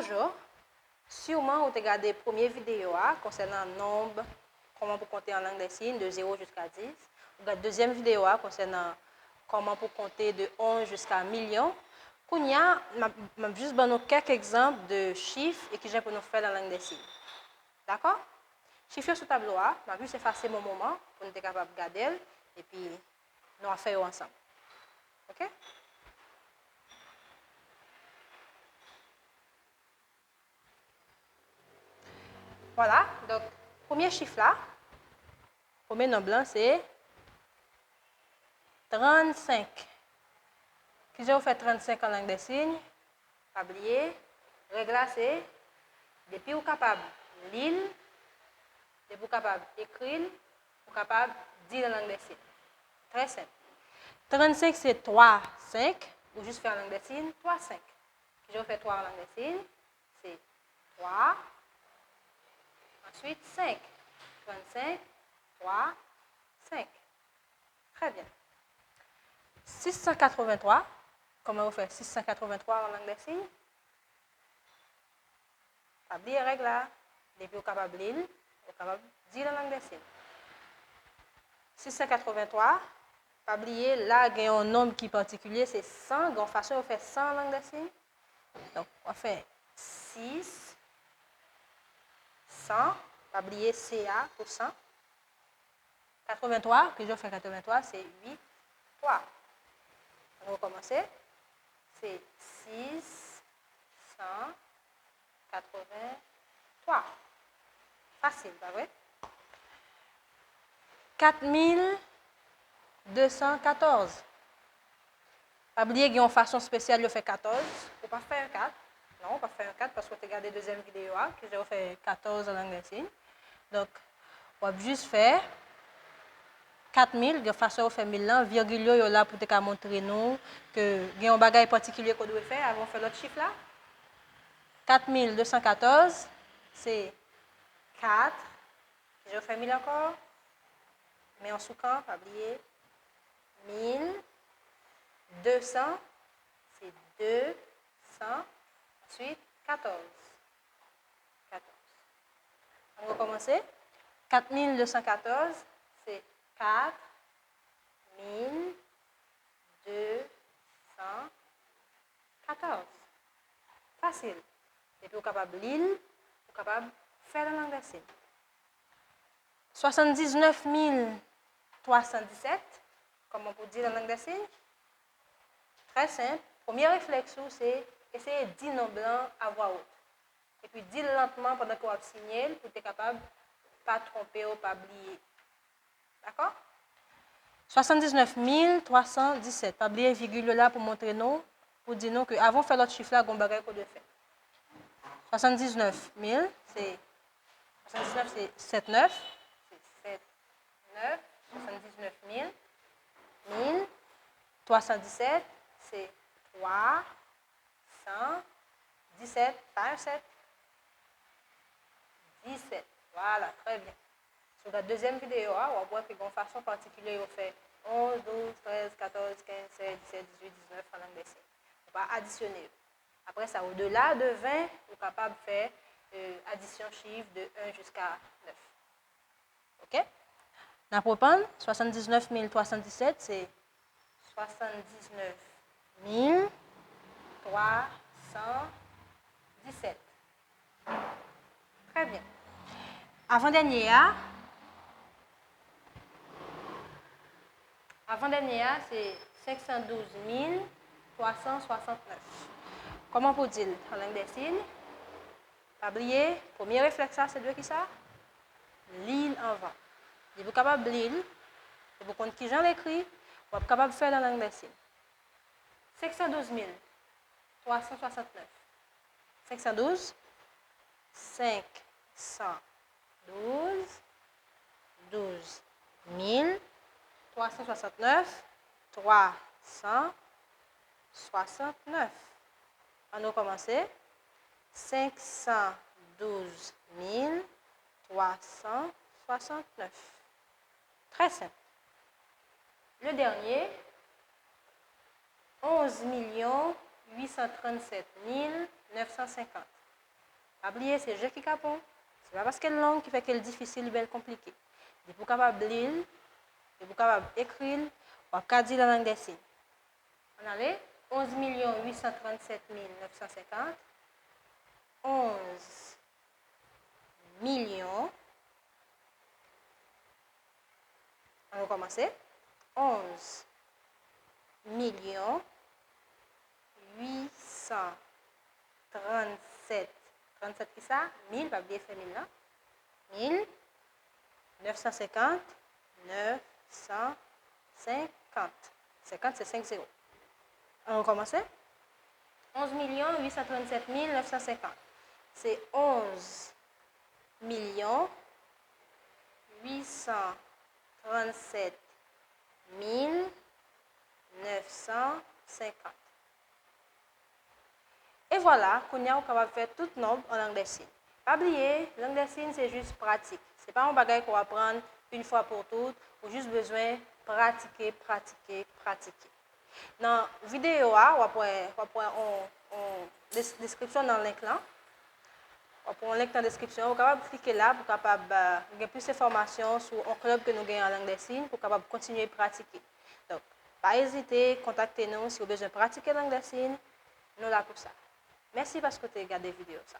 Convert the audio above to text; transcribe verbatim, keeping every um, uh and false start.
Bonjou. Siman ou te gade premye videyo a konsènan nonb, kòman pou konte an lang dè siy, de zewo jiska dis. Ou gade dezyèm videyo a konsènan kòman pou konte de onz jiska milyon. Kounye a, m ap, m ap jis ban nou kèk egzanp de chif e kijan pou nou fè l an lang dè siy. Dakò? Chif yo sou tablo a, m ap jis efase yon moman pou nou te kapab gade l, epi nou a fè yo ansanm. Oke? Vwala, donk, premye chif la, premye nonb lan, se trannsenk. Kijan yo fè trannsenk an lang dè siy? Pa bliye, règ la se, depi ou kapab li l, depi ou kapab ekri l, ou kapab di l an lang dè siy. Trè senp. Trannsenk se twa senk, ou jis fè an lang dè siy, twa senk. Kijan yo fè twa an lang dè siy? Se twa, answit senk. Trannsenk, twa, senk. Trè byen. Sis san katrevenntwa, kòman yo fè sis san katrevenntwa an lang dè siy? Pa bliye règ la. Depi ou kapab li l, ou kapab di l an lang dè siy. Sis san katrevenntwa, pa bliye, la gen yon nonb ki patikilye, se san, gen yon fason yo fè san an lang dè siy. Donk, w ap fè sis, san, pa bliye C a pou san. Katrevenntwa, kijan w fè katrevenntwa? Se uit, twa. Ann rekòmanse. Se sis san katrevenntwa. Fasil, pa vre? Kat mil de san katòz. Pa bliye, gen yon fason espesyal yo fè katòz. Ou pa fè yon kat. Non, ou pa fè yon kat paske w te gade dezyèm videyo a, kijan yo fè katòz an lang dè siy. Donk, w ap jis fè kat mil, gen fason yo fè mil lan, virgil yo, yo la pou te ka montre nou ke gen yon bagay patikilye ke w dwe fè avan w fè lòt chif la. Kat mil de san katòz, se kat, kijan yo fè mil ankò? Men yon sou kan, pa bliye. Mil, de san, se de san, answit katòz. Katòz. Ann rekòmanse. Kat mil de san katòz, se kat mil de san katòz. Fasil. Epi ou kapab li l, ou kapab fè l an lang dè siy. Swasanndiznèf mil twa san disèt, kòman pou di l an lang dè siy? Trè senp. Premye reflèks ou, se eseye di nonb lan a vwa wot. Epi di l lantman pandan ke w ap siye l, pou w te kapab pa twonpe w, pa bliye. Dakò? Swasanndiznèf mil twa san disèt. Pa bliye vigil yo la pou montre nou, pou di nou ke avan w fè lòt chif la, gen yon bagay ke w dwe fè. Swasanndiznèf mil, se, swasanndiznèf se sèt nèf, se sèt nèf, swasanndiznèf mil, mil, twa san disèt, se twa san disèt, pa yon sèt, disèt. Vwala, trè byen. Si w gade dezyèm videyo a, w ap wè ke gen yon fason patikilye yo fè onz, douz, trèz, katòz, kenz, sèz, disèt, dizuit, diznèf an lang dè siy. Ou pa adisyone yo. Apre sa, odela de ven, ou kapab fè, euh, adisyon chif de en jiska nèf. Oke? N ap reprann, swasanndiznèf mil twa san disèt, se swasanndiznèf mil twa san disèt. Trè byen. Avan dènye a, avan dènye a, se senk san douz mil twa san swasantnèf. Kòman pou di l an lang dè siy? Pa bliye, premye reflèks la, se dwe kisa? Li l anvan. Depi w kapab li l, depi w konn kijan l ekri, w ap kapab fè l an lang dè siy. Senk san douz mil twa san swasantnèf. Senk san douz, senk san douz, douz mil twa san swasantnèf, twa san swasantnèf. Ann rekòmanse. Senk san douz mil twa san swasantnèf. Trè senp. Le dènye, onz milyon uit san trannsèt mil nèf san senkant. Pa bliye, se je ki kapon. Se pa paske l long ki fè ke l difisil oubyen l konplike. Depi w kapab li l, depi w kapab ekri l, w ap ka di l an lang dè siy. Ann ale, onze milyon uit san trannsèt mil nèf san senkant, onze milyon, ann rekòmanse, onze milyon uit san trannsèt, trannsèt kisa? Mil, pa bliye fè mil lan. Mil nèf san senkant, nèf san senkant. Senkant se senk zewo. Ann rekòmanse. Onze milyon uit san trannsèt mil nèf san senkant. Se onze milyon uit san trannsèt mil nèf san senkant. E vwala, kounye a ou kapab fè tout nonb an lang dè siy. Pa bliye, lang dè siy se jis pratik. Se pa yon bagay ke w aprann une fois pour toutes, ou jis bezwen pratike, pratike, pratike. Nan videyo a, w ap wè, w ap wè on, on des-, deskripsyon nan link lan. W ap wè on link nan deskripsyon an, ou kapab klike la pou w kapab, euh, gen plis enfòmasyon sou on klèb ke nou genyen an lang dè siy pou w kapab kontinye pratike. Donk, pa ezite, kontakte nou si w bezwen pratike lang dè siy, nou la pou sa. Mèsi paske w te gade videyo sa.